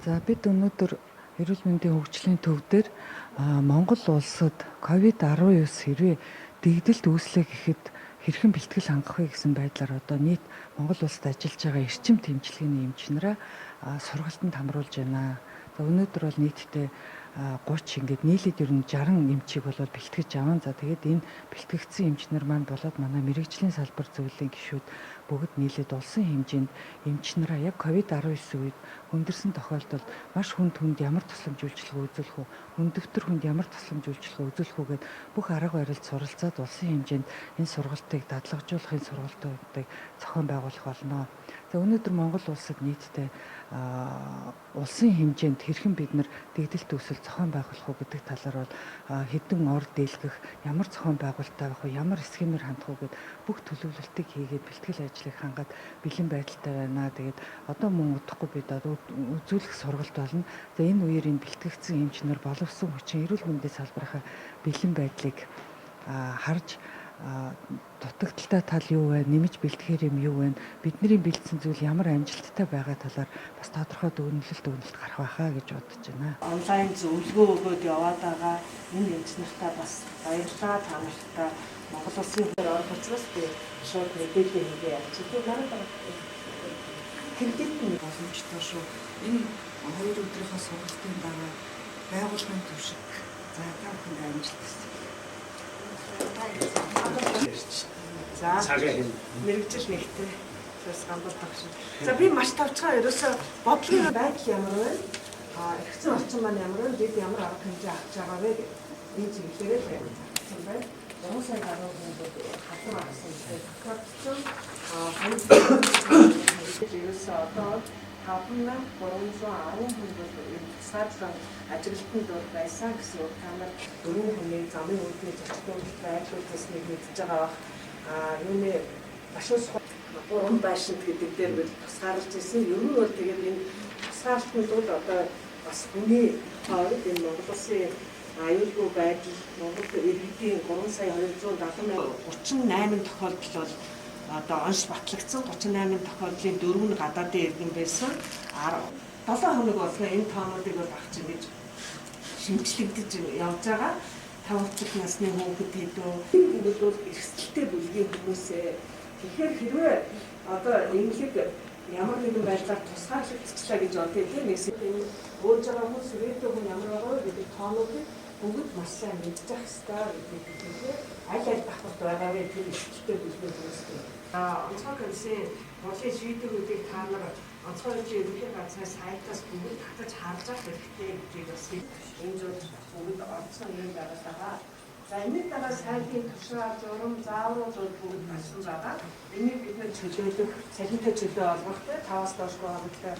За, бид өнөөдөр эрүүл мэндийн хөгжлийн төв дээр Монгол улсад COVID-19 хэрвээ дэгдэлт үүслээ гэхэд хэрхэн бэлтгэл хангах вэ гэсэн байдлаар одоо нийт Монгол улсад ажиллаж байгаа эрчим тэмцэлгээний эмч нараа сургалтанд хамруулж байна. За, өнөөдөр бол нийтдээ 30, ингээд нийлээд ер нь 60 эмчийг бол бэлтгэж аван, за, тэгээд энэ бэлтгэгдсэн эмч нар маань болоод манай мэргэжлийн салбар зөвлөлийн гишүүд бүгд нийлээд улсын хэмжээнд эмч нараа яг COVID-19 үед хүндэрсэн тохиолдолд маш хүнд хүнд ямар тусламж үйлчилгээ үзүүлэх үү, хүндөвтөр хүнд ямар тусламж үйлчилгээ үзүүлэх үү гээд бүх арга барилд суралцаад улсын хэмжээнд энэ сургалтыг дадлагжуулахын сургалтуудыг зохион байгуулах болно. За, өнөөдөр Монгол улсад нийтдээ улсын хэмжээнд хэрхэн бид нар дэгдэлт үүсвэл зохион байгуулах уу гэдэг талаар бол хэдэн ор дийлгэх, ямар зохион байгуулалттай байх вэ, ямар схемээр хандах уу гээд бүх төлөвлөлтийг хийгээд бэлтгэл ажлыг хангаад бэлэн байдалтай байна. Тэгээд одоо мөн удахгүй бид үзүүлэх сургалт болно. За, энэ үеэр энэ бэлтгэгдсэн эмч нар боловсон хүчин, эрүүл мэндийн салбарынхаа бэлэн байдлыг харж, дутагдалтай тал юу вэ, нэмж бэлтгэхээр юм юу вэ, бидний бэлдсэн зүйл ямар амжилттай байгаа талаар бас тодорхой дүгнэлт гарах байхаа гэж бодож байна. Онлайн зөвлөгөө өгөөд яваад байгаа энэ эмч нартаа бас баярлалаа. Та нартаа Монгол улсын хэр орох учраас би шууд мэдээлэл хийгээ явчих. Тэр манай Кредит нь боломжтой шүү. Энэ 2 өдрийнхөө сургалтын дараа байгууллагын түвшинг, за, та бүхэнд амжилт хүсье. За, цагаа хэн мэргэжил нэгтэй. Бас гамбар багш. За, би маш товчхон ерөөсө бодлогын байдал ямар вэ? Эрх зүйн орчин маань ямар вэ? Бид ямар арга хэмжээ авч байгаа вэ гэх энэ чиглэлээр л зарцсан байна. 3 сая гаруй хүн бол халуун авсан гэдэг тохиолдсон. Ерөөсө одоо 5310 хүн бол энэ тусгаарлан ажиглалтанд бол байсан гэсэн үг. Та нар дөрвөн хүний замын үүдний зочдууд байдлуудаас нэг мэдж байгаа бах. Юуны башуус гурван байшинд гэдэг дээр бол тусгаарлаж ирсэн. Ер нь бол тэгээд энэ тусгаарлалтанд бол одоо бас хүний хувьд энэ Монгол улсын аюулгүй байдал, Монгол иргэдийн 3 сая 270 мянга 38 тохиолдол бол одоо онш батлагдсан. 38 тохиолдлын дөрөв нь гадаадын иргэн байсан. 7 хоног болгон энэ тоонуудыг бол авч ингэж шинэчлэгдэж явж байгаа. 5 хүртэлх насны хүүхэд хэдөө, энэ бүгд бол эрсдэлтэй бүлгийн хүмүүсээ. Тэгэхээр хэрвээ одоо эмнэлэг ямар нэгэн байдлаар тусгаарлагдчихлаа гэж бодъё, тийм, нэг энэ бууж байгаа хүн, сүрээтэй хүн ямар байгаа вэ гэдэг тоонуудыг бүгд маш сайн мэдчих ёстой гэдгийг хэлээ. Аль аль давхарт байгаа вэ тэр эрсдэлтэй бүлгийн хүмүүстэй. Онцгой комиссийн хурлын шийдвэрүүдийг та нар онцгой үйлдлийн ерөнхий газрын сайтаас бүгд татаж харж авах хэрэгтэй гэдгийг бас энэ зүйл бүгд орцсон юм байгаа. За, энэний дараа сайтын тушаал, журам, зааврууд бол бүгд гарсан байгаа. Энийг бид нар чөлөөлөх, цалинтай чөлөө олгох, те 5-аас доош хоногтой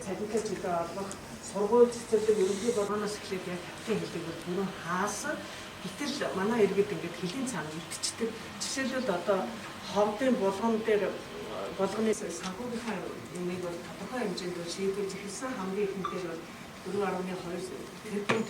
цалинтай чөлөө олгох, сургууль, цэцэрлэг, ерөнхий болгоноос эхлээд яг хятадын хэлийг бол бүрэн хаасан. Гэтэл манай иргэд ингээд хөлийн цаана үлдчихдэг. Жишээлбэл, одоо ховдын булган дээр булганы санхүүгийнхаа юмыг бол тодорхой хэмжээнд бол шийдвэрлэж эхэлсэн. Хамгийн ихэндээ бол 4.2 тэрбум.